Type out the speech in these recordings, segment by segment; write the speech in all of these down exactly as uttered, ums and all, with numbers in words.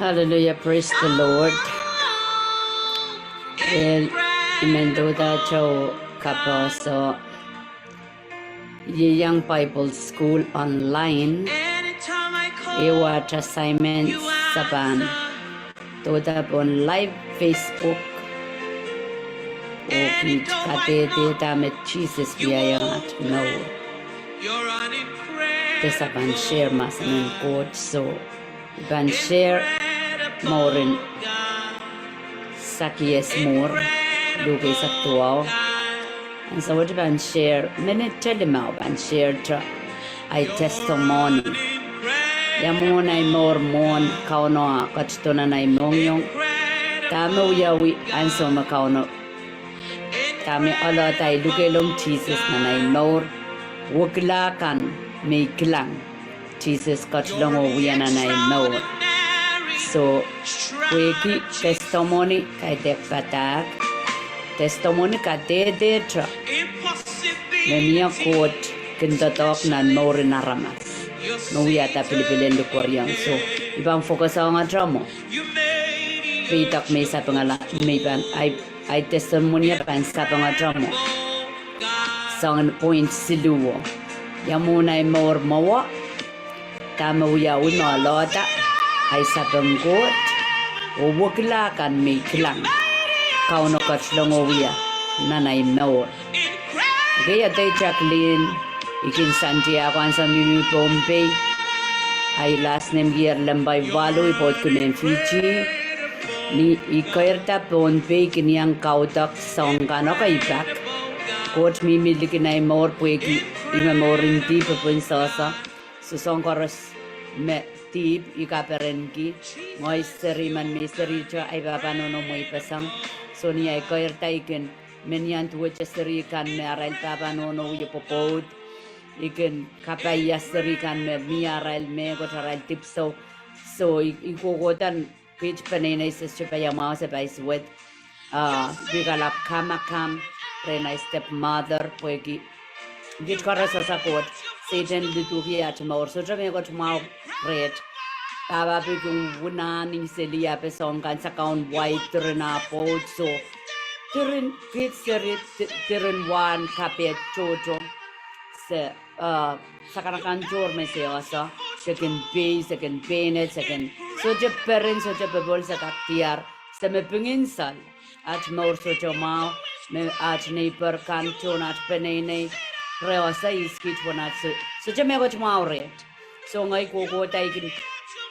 Hallelujah, praise the Lord. Well, I men dohda tohto kapehse ieiang Bible School online, ehu aht assignment se pahn dohda pohn live Facebook, oh kiht kadehdehda me Sises wiahiong aht mour. Ke se pahn share mahsen en Koht, so I pahn share mouren Sakias Moore, Luke eisek duwau. Ansou wet I pahn share, minit limau I pahn share tohto ahi testimony. Ia mwohn ahi mour mwohn Kauno ah ketido nan ahi mohngiong. Dahme wiawi ansou me Kauno, dahme oalohda ahi lukehlong Sises nan ahi mour. Wekila kan me I kilang Sises ketilong oh wia nan ahi mour. So, pwehki testimony kaidehk padahk, testimony kadehdehte me mie Koht kin doadoahk nan mouren aramas me wiahda pilipil en likweriong. So, I pahn focus ong ahte mwo. Peidek me I sapengala, me I pahn, ahi, ahi testimony pahn sapeng ahte mwo. Soangen point siluh. Ia mwohn ahi mour mwowe, dahme wiawi me oalohda ahi sapeng Koht, oh wekila kan me I kilang Kauno ketilong oh wia nan ahi mour. Ekei edei Jacqueline, I kin Santiago, ansou I mihmi Pohnpei. Ahi last name kier Lembai Walu, I pwoud kin mehn Fiji. Ni I keirda Pohnpei kin iang kaudok soang kan, okay, I pak. Koht mihmi likin ahi mour pwehki ih me mouren dihp, pwehn sohso. So soang koaros me dihp I kaperenki. Ngehi seri men me I serihte, ahi pahpa nohno mweipeseng. So ni ahi keirda I kin men iang duwehte seri kan me arail pahpa nohno wie pwopwoud. I kin kapaia seri kan me mie arail mehkot, arail dipwisou. So I, I kohkohda kiht peneinei, se sohte paiamwahu, se paisuwed. Ah, I kalap kamakam rehn ahi stepmother pwehki kiht koaros ese Koht, Sehdan luduki aht mour, sohte mehkot mwahu reht. Pahpa pil kin wunahni seli ape soang kan, se kaun wai diren ah pwoud. So diren kiht seri, di-, diren wahn kapehd tohto, se, uh, sakanakan tohr me se ese, se kin pei, se kin peined, se kin, sohte peren, sohte popohl se kak diar, se me pingin sal. Aht mour sohte mwahu, me aht neighbor kan, tohn aht peneinei, re ese ihs kiht, pwe aht so-, sohte mehkot mwahu reht. So ngehi kohkohda I kin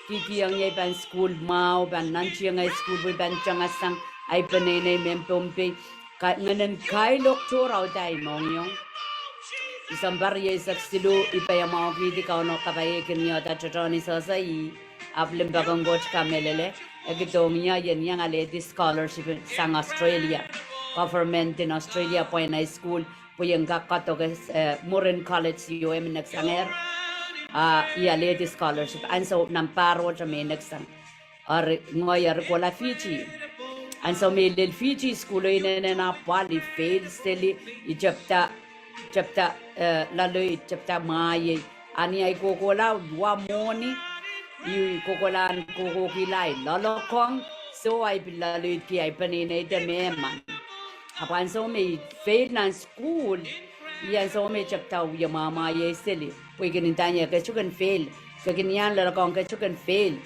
kihkihong ie I pahn sukuhl mwahu, pahn nantihong ahi sukuhl pwe I pahn tangasang ahi peneinei mehn Pohnpei. Ka-, ngehnen kailok tohr audahi mohngiong. I sounpar rieisek siluh I paiamwahukihdi Kauno kapaieikin ni oda tohtohn I sohso ih, ahpw limpoak en Koht kamehlele, e kihdohng ie I en iang alehdi scholarship sang Australia. Government in Australia pwain ahi sukuhl, pwe I en kak kadoke, eh, mwurin college ieu me I nekisangehr. Ah, I alehdi scholarship. Ansou nan pahr wet me I nekisang, eri ngehi eri kohla Fiji. Ansou me I lel Fiji, sukuhl o inenen apwal, I fail seli, I tepda, tepda, eh, loaloid, tepda mwahie. A ni ahi kohkohla wa mwohni, I kohkohla en kohkohkihla ahi loalokong, so ahi pil loaloidki ahi peneineide mehmen. Ahpw ansou me I fail nan sukuhl, ih ansou me I tepda wie mwamwahie seli. Pwe I kin nda ie, ke sohte kin fail. Ke kin iang loalokong, ke sohte kin fail.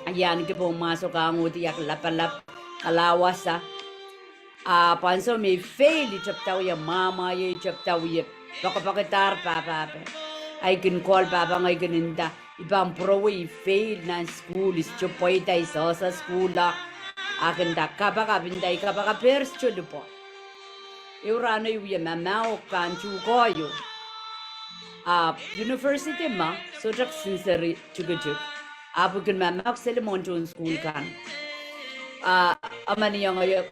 Iang kihpw mwahso kang uhdi iang lapalap, ala wasa. Ahpw ansou me I fail, I tepda wie mwamwahie, I tepda wie poakepoakedahr pahpahpe. Ahi kin call pahpa, ngehi kin nda, I pahn pwurowe I fail nan sukuhl, I sohte pweida, I sohso sukuhl o. A kin nda kapakap, I nda I kapakapehr sohte lipwo. Ehu rahno I wie mamauk pahn tuhkehu. Ahpw university me sohte kisin seri tikitik. Ahpw I kin mamauk seli mwohn tohn sukuhl kan. A, emen iang ie,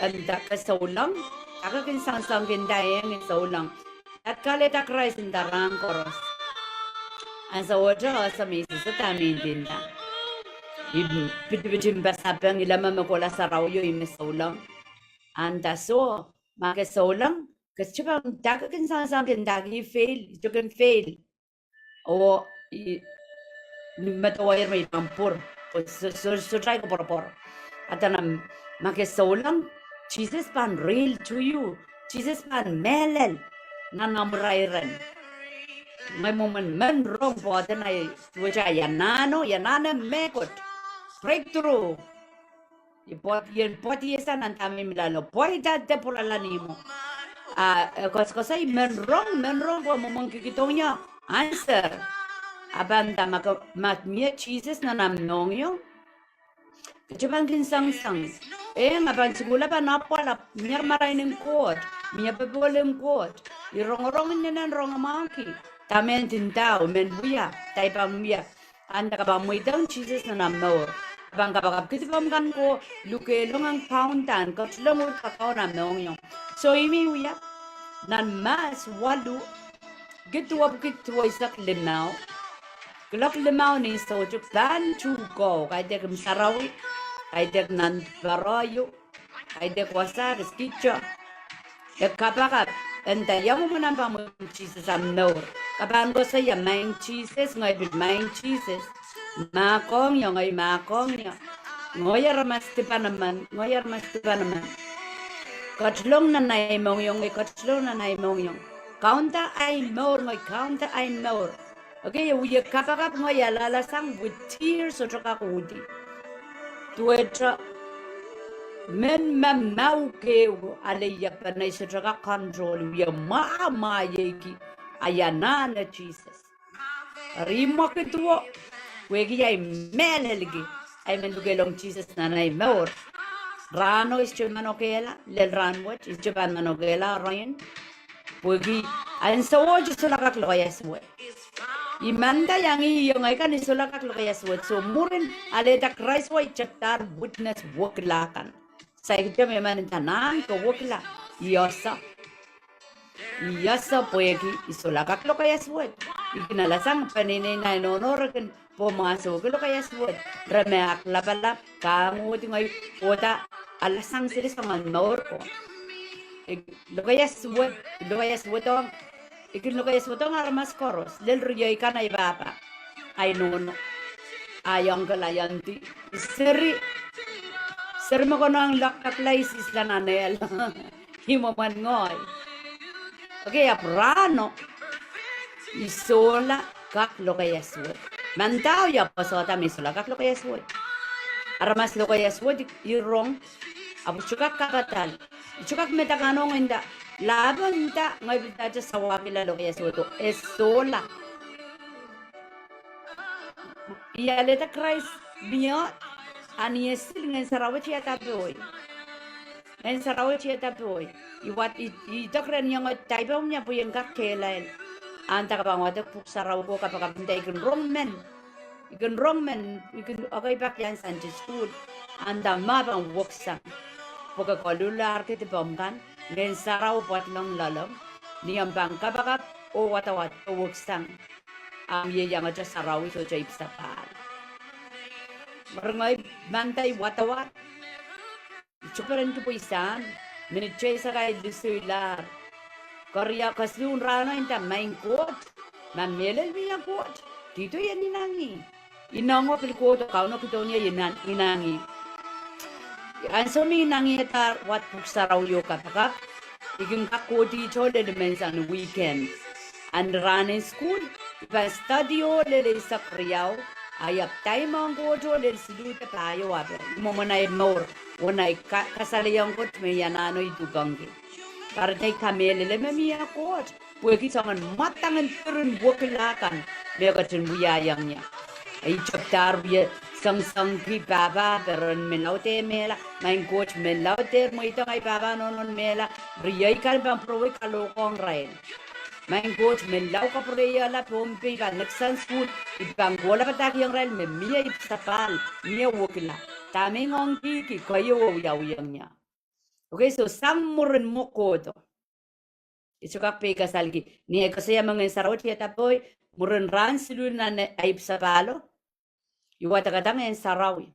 e nda ke souleng, a ke kin sansankihda eng, I souleng. At kaleda Krais nda rahn koaros. Ansou wet ese me I sehse dahme I nda. I pitipiti pasapeng, I leme me kohla sarawio I me souleng. A nda soh, ma ke souleng, ke sohte pahn nda ke kin sansankihda I fail, I sohte kin fail. Oh, I, ni medewehr me I pahn pwur. Pwe so, so, sohte koapworopwor. Adana, ma ke souleng, Sises pahn real to you. Sises pahn mehlel nan amwail ire. Ngehi mwomwen men rong pwe adana, duwehte ia nahno, ia nahno mehkot. Breakthrough. I pwoat, ien pwoat iesa nan dahme I milalo. Pweida de pwurala ni imwo. A, e koasokoasoi men rong, men rong pwe mwomwen kikidong ia answer. A pahn nda ma ke, ma mie Sises nan ahmw mohngiong, ke sohte pahn kin sengiseng. E, ma pahn sukula pahn apwal, mie marain en Koht, mie popohl en Koht. I rongorong inenen rongamwahuki. Dahme ndindau, men wia, dahme I pahn wia. Ahn nda ke pahn mweidohng Sises nan ahmw mour. Ke pahn kapakapki dipomw kan ko, lukehlong ong kaunda en ketilong uhd kakaun ahmw mohngiong. So I mih wia, nan Mahs waluh, kid duwepwiki duweisek limau. Kuloak limau ni soutik pahn tuhke, kaidehk imw sarawi, kaidehk nan pere ieu, kaidehk wasa kis kihte. E kapakap, e nda ia mwomwen ahmw pahn mweidohng Sises ahmw mour. Ke pahn koasoia maing Sises, ngehi pil maing Sises. Mahkohng ie, ngehi mahkohng ie. Ngehi aramas dipan emen, ngehi aramas dipan emen. Ketilong nan ahi mohngiong, ngehi ketilong nan ahi mohngiong. Kaunda ahi mour, ngehi kaunda ahi mour. Okay, e wie kapakap ngehi alalasang with tears sohte kak uhdi. Duwehte men me mwahu kei ale ia pahn nda I sohte kak control, I wie mwamwahieiki, a ia nahno Sises. Eri I mwekid duwe, pwehki ahi mehlelki, ahi men lukehlong Sises nan ahi mour. Rahno I sohte manokehla, lel rahnwet I sohte pahn manokehla roin. Pwehki ansowohte I solahr kak lokaia suwed. I men nda iang ih, ngehi kan I solahr kak lokaia suwed. So mwurin alehda Krais wet I tapdahr witness wekila kan. Saikinte me I men nda nan ke wekila, I ese. I ese pwehki I solahr kak lokaia suwed. I kin alasang peneinei, nai nohno re kin pwomwahsohki lokaia suwed. Re me aklapalap, kahngohdi ngehi kohda alasang seli soangen mour ko. I lokaia suwed, lokaia suwedohng, I kin lokaia suwedohng aramas koaros, lel riei kan, ahi pahpa, ahi nohno, ahi uncle, ahi auntie. Seri, seri me konehng lokolokla, I sisla nan ehl. I mwomwen ngehi. Okay, ahpw rahno I solahr kak lokaia suwed. Mendahte I pwosohda me I solahr kak lokaia suwed. Aramas lokaia suwed I rong, ahpw I sohte kak kapadal. I sohte kak medek anahne nda, lahpo nda ngehi pil dahte sawakihla lokaia suwed oh e solahr. I alehda Krais mie, a ni e sil, Ngehn Sarawi tiada pohi. Ngehn Sarawi tiada pohi. I wad, I, I idek rehn ieng, daipe omw mie pwe I en kak kehlail. A nda ke pahn wadek Pwuhk Sarawi ko, kapakap nda I kin rong men. I kin rong men, I kin ekei pak iang Sunday school. A nda ma pahn weksang. Pwe ke koluhlahrki dipomw kan, Ngehn Sarawi pwadlong loalomw. Ni omw pahn kapakap oh wadawad oh weksang, ahmw ieiangete sarawi sohte ipwsapahl. Eri ngehi mendahte I wadawad, I tohperenki pwe I sahn, minit teisekai I lusuilahr. Koaros kesiluhn rahno I nda, Maing Koht, ma mehlel mie Koht, kihdo I en inangih. I nohno pil kohdo, Kauno kihdo I en inangih. Ansou me I inangiehdahr wad Pwuhk Sarawi oh kapakap, I kin kak kohdihte lel imenseng ni weekend. A ni rahn en sukuhl, I pahn study oh lel eisek riau, a I ahpw time ong Koht oh lel siluh de pahieu, ahpw I mwomwen ahi mour, oh ahi ka-, kasalehiong Koht me I anahne I dukongki. Kahrehda I kamehlele me mie Koht, pwehki soangen mwadang en diren wekila kan me ketin wiahiong ie. I tepdahr wie sengisengki pahpa, peren men laud eh mehla, Maing Koht, men laud eh mweidohng ahi pahpa nohno mehla, riei kan pahn pwurowei kalohkohng irail. Maing Koht, men lao kapwureiehla Pohnpei, I pahn next Sunday school, I pahn kohla padahkihong irail me mie ipwsapahl, mie wekila. Dahme I ngoangkihki, keieu wiawihong ie. Okay, so sang mwurin mwo kohdo, I sohte kak peikasalki. Ni ahi koasoia me Ngehn Sarawi tiada pohi, mwurin rahn siluh nan ahi ipwsapahlo, I wadekada Ngehn Sarawi.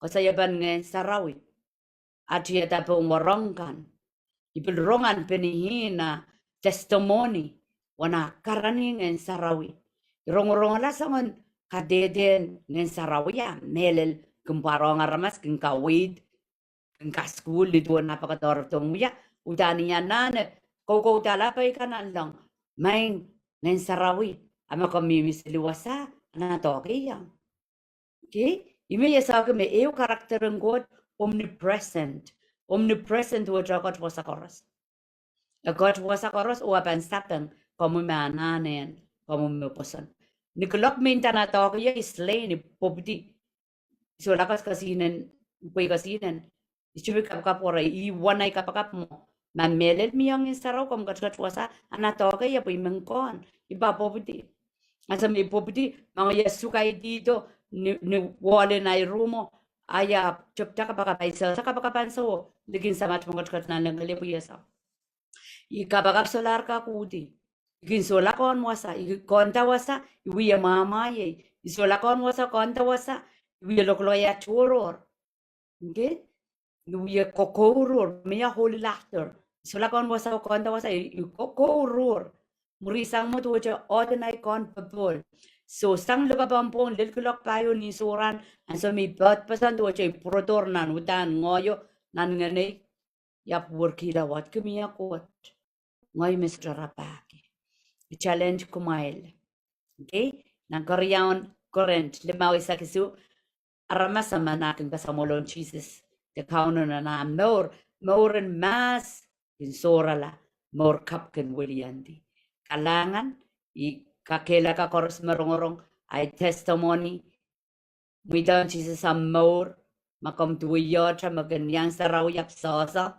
Koasoiepen Ngehn Sarawi, a tiada pohn warong kan. I pil rong ahn Penny Hinn ah testimony, wen ah karanih Ngehn Sarawi. I rongorongla soangen kadehdehn Ngehn Sarawi a mehlel kin pwarohng aramas, kin kaweid, kin kasukuhl, nin duwen ah pekeder dohng wia, uhdahn I anahne koukouda pehi kan nanleng, maing Ngehn Sarawi, a ma komw mihmi seli wasa, a na doahke ie. Okay? Ih me I esehki me ehu character en Koht omnipresent. Omnipresent duwehte e ketiket wasa koaros. E ketiket wasa koaros oh e pahn sapeng komwi me anahne, komwi me pwoson. Ni kuloak me I nda na doahke ie, I slain, I pwopwidi. I solahr kesihnenda, pwe I kesihnenda. I tepin kapakap were, I wen ahi kapakap mwo. Ma mehlel mie Ngehn Sarawi, komw ketiket wasa, a na doahke ie pwe I men kohn, I pahn pwopwidi. Ansou me I pwopwidi, ma ngehi sukaidido ni, ni wall en ahi ruhmo, ahi ahpw tepda kapakap, ahi sehse kapakap ansowo, likin Samat me ketiket nanleng kelehpw iasao. I kapakap solahr kak uhdi. I kin solahr kohn wasa, I kohnda wasa, I wie mwamwaiei. I solahr kohn wasa, kohnda wasa, I wie lokolokaiah tohrohr. Okay? I wie kokouruhr, mie holy laughter. I solahr kohn wasa, kohnda wasa, I, I kokouruhr. Mwurin sang mwo duwehte ohl en ahi kohn popohl. So sang lokapahn pwohng lel kuloak pahieu ni sohrahn, ansou me I poadpeseng duwehte I pwurodohr nan uhdahn ngoaio, nan ngenei, I ahpw werkihla wahdo me I Koht. Ngehi me sohte rapahki. I challenge kumwail. Okay? Nan keriaun Korint limau eisek isuh, aramas emen a kin kasamwolohng Sises de Kauno nan ah mour, mour en mahs kin sohrala, mour kapw kin wiliandi. Kalahngan, I kakehlaka koaros me rongorong ahi testimony, mweidohng Sises ah mour. Ma komw duwehte iehte me kin iang sarawi ahpw sehse,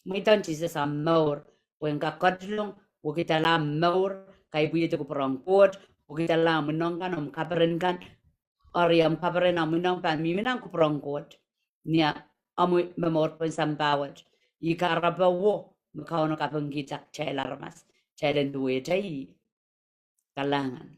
mweidohng Sises ah mour, pwe en kak ketilong wekidala mour, kaipwihada kupwur en Koht, wekidala mwohngiong kan, omw kaperen kan, eri omw kaperen, omw mwohngiong pahn mihmi nan kupwur en Koht. Ni omw momour pohn sampah wet, I kahrepe wo me Kauno kapingkihda kitail aramas, kitail en duwehte ih. Kalahngan.